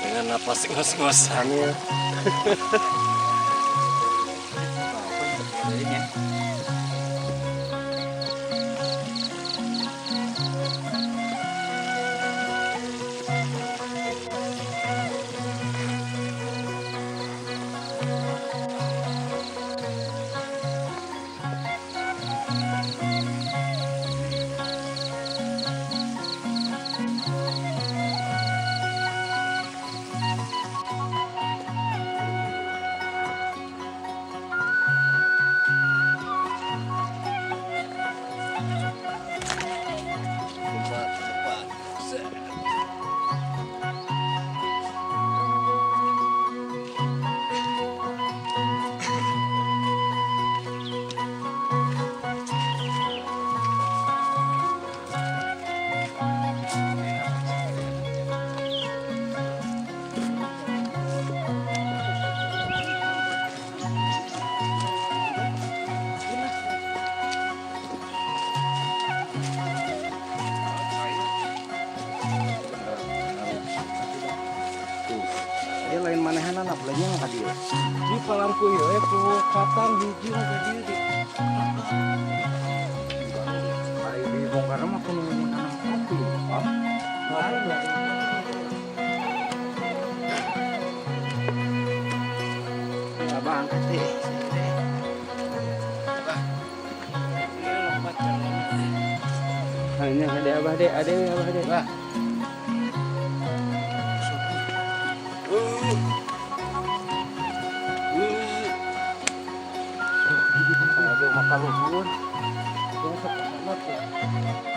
Dengan napas ngos-ngosan. Hamil. Empat, empat. Set. Tuh. Dia lain manehanana belanya ka dieu. Di palampu ieu eh ku katang hiji nu ka dieu di. Ari di bongkar mah kudu nanam kopi. Ah. Lain lah. Abah angkat deh. Ieu lompat jalan. Hanya ada abah deh, ada abah deh. Bah. Aduh, maka luhur. Tuh, sok banget tuh.